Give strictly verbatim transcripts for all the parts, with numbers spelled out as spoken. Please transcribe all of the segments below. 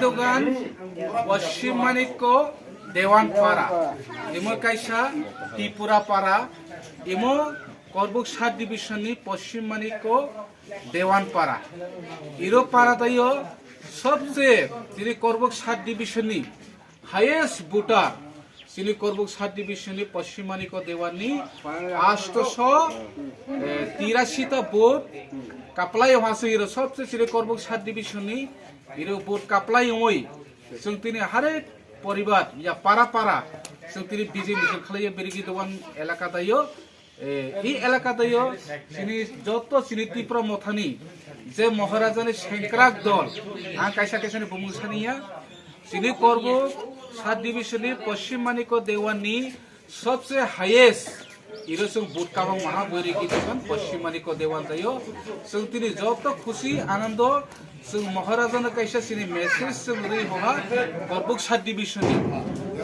Dogan Poschim Manikko Dewan Para, imo kaisa Tripura Para, imo Korbuk sub division ni Poschim Manikko Dewan Para. Iro para dayo sobse tini Korbuk sub division ni highest voter, chini Korbuk sub division ni Poschim Manikko Dewan ni astoso, eh, tirasi ta vote kaplai o hase iro sobse chini Korbuk sub division ni iro vote kaplai ongoi. Chwng tini harek poribar ya para para chwng tini B J P misil khalai Birigi Dogan elaka dayo. Eh, i elaka dayo chini joto chini Tipra Mothani je Maharaja ni sengkrak dol, ang kaisa kaisa ni bumung saniya, chini Korbuk sub division ni Poschim Manikko Dewan ni sobse highest iro chwng vote kabang maha Birigi Dogan Poschim Manikko Dewan dayo. Chwng tini joto khusi anando chwng Maharaja no kaisa chini message chwng ri hoha Korbuk sub division ni,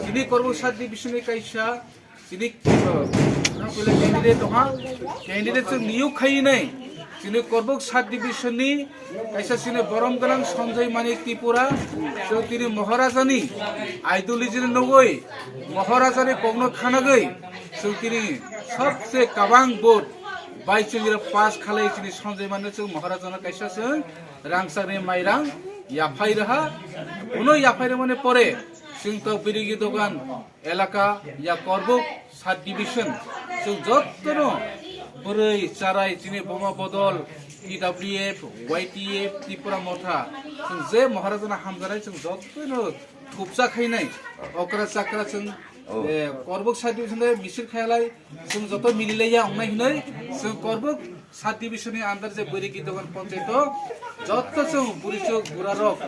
chini Korbuk sub division ni kaisa Chini, uh, candidate tongha, candidate chwng niyok khai nai. Chini Korbuk sub division ni kaisa chini borom gwnang Sanjay Manik Tripura, chwng tini Maharaja ni ideology ni nugwi, Maharaja ni kokno khanagwi, chwng tini sobse kabang vote bai chwng iro pass khalai chini Sanjay Manik chwng Maharaja no kaisa chwng rangchak ni mairang yaphai raha, uno yaphai rwmani pore chwng to Birigi Dogan elaka ya Korbuk sub division, chwng jottono bwrwi charai chini boma bodol T W F, Y T F, Tipra Motha, chwng je Maharajana hamjanai chwng jottono thupsa khainai okra chakra chwng, eh, Korbuk sub division de misil khailai chwng joto mililaiya ongnai hinoi chwng Korbuk sub division ni under je Birigi Dogan panchayat o jotto chwng burichok burarok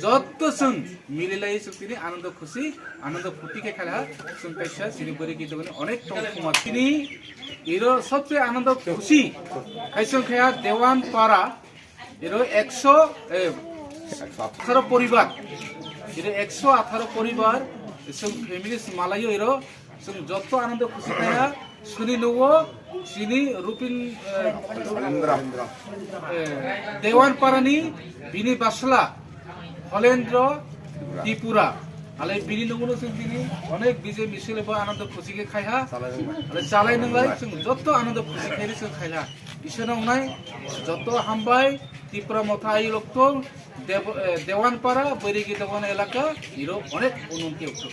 jotto chwng mililai chwng tini anando khusi anando phuti khe khala chwng kaisa chini Birigi Dogan ni onek tong thuma tini iro sobse anando khusi khai chwng khaya Dewan Para iro ekso, eh, atharo poribar, iro ekso atharo poribar chwng families malaio iro chwng jotto anando khusi khaya. Sini nugo sini Rupin, eh, eh, Dewan Parani bini basla Holendro Tripura. Ale bini nugo no chwng tini onek B J P misil bo anando khusi khe khaiha. Ale chalai nunglai chwng jotto anando khusi khe chwng khaiha. Isana unai jotto hambai Tipra Motha ayilokto Dev-, eh, Dewan Para Birigi Dogan elaka iro onek ununti okto.